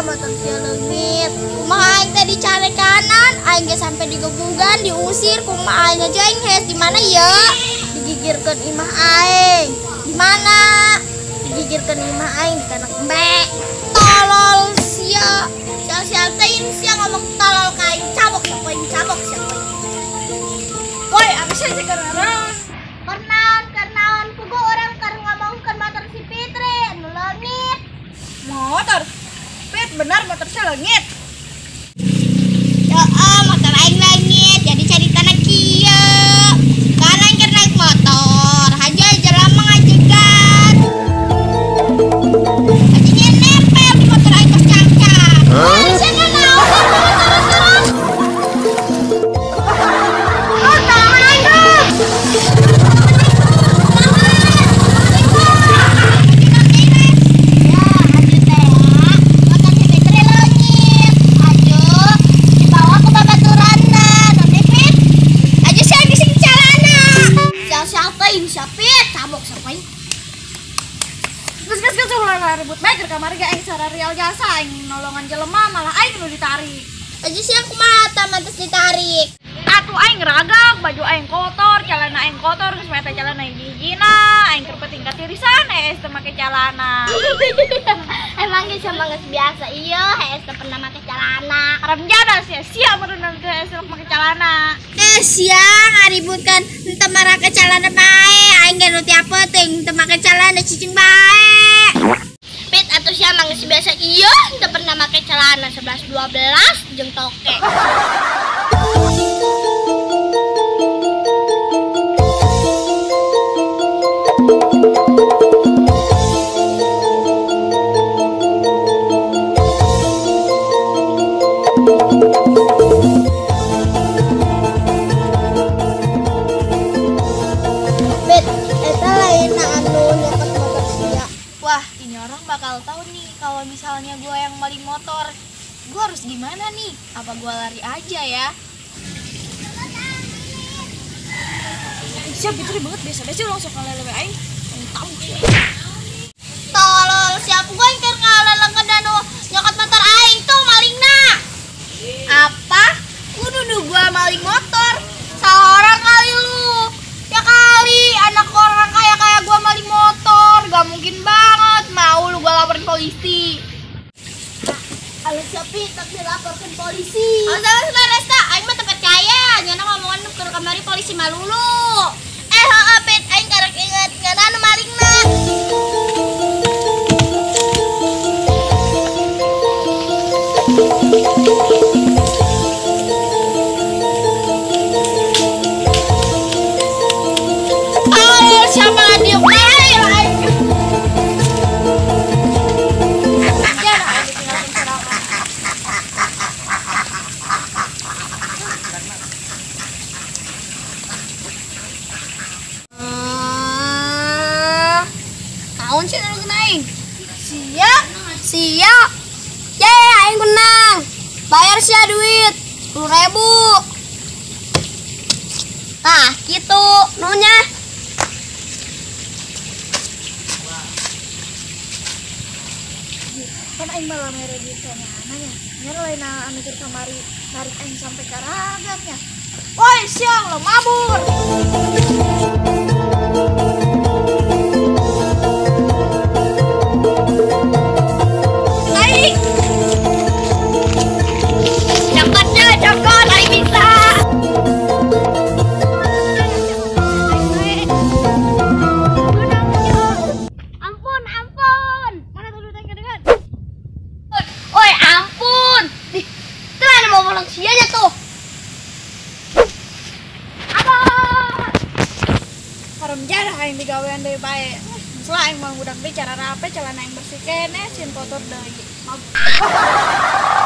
Motor sia leungit. Kumaha aing teh dicarekanan, aing ge sampe digebugan, diusir, kumaha aing aja aing hes di mana ya? Digigirkeun imah aing. Di mana? Digigirkeun imah aing di kana embe. Tolol sia. Sial-sial teuing sia ngomong tolol ka aing, cabok sia aing, cabok sia. Woi, apa sih cek karena? Karnaon pugu orang keur ngomongkeun motor si Fitri anu leungit. Motor? Pit, benar motor saya leungit. Ya, motor aing leungit, jadi caritana kieu. Kan aing keur naik motor, haja jelema ngajegat. Hajinya nempel di motor aing kos cangcang. Wah, sia naon motor. Oh, tangan aing. Ribut bae keur kamari ge aing sararial jasa aing nolongan jelema malah aing nu ditarik. Aja siang kumaha tah mantes ditarik. Atuh aing ragak, baju aing kotor, celana aing kotor, geus meta celana hiji-hijina, aing keur penting katirisan hees teu make celana. Emang ge sama geus biasa ieu hees teu pernah make celana. Haram jada sia, sia meureun teu hees make celana. Eh sia ngaributkeun henteu marake celana bae, aing ge nu tiap peuting henteu make celana cicing bae. Pit atuh sia mah geus biasa ieu henteu pernah make celana 11 12 jeung toke. Pit, eta lainna anu nyokot motor sia. Wah, ini orang bakal tahu nih kalau misalnya gue yang maling motor. Gue harus gimana nih? Apa gue lari aja ya? Siap, Fitri banget biasa-biasa langsung ngalelewe aing. Tahu sih. Tolol, siap gue yang keur ngalelengkeun anu nyokot motor aing tuh malingna. Apa? Lu nuduh gue maling motor? Salah orang kali lu. Ya kali anak orang kaya kayak gue maling motor. Gak mungkin banget. Mau lu gue laporin polisi. Alah siapa tak dilaporkan polisi. Alah sama Resta, aing mah teu percaya. Nyana ngomongan keur kamari polisi malulu. Eh heeh Pit, aing karek inget nyana anu malingna. Tolol siapa diuk bae aing. Naon sih nu aing? Sia, sia. Ye, aing menang. Bayar sia duit 10.000. Tah, kitu nunya. Kan aing malah mere duit sorangan nya. Nya lain anu keur kamari narik aing sampai ka ragaknya. Woi, siang lo mabur. Aing. Cokotnya cokot, aing bisa. Ampun, ampun. Mana tuh duit aing kedengan? Oi, ampun. Ih, itu ada mau pulang sianya tuh. Haram jadah aing digawean deui bae. Masalah aing mau budak deui cara rape celana aing bersih keneh sieun kotor deui. Mabur.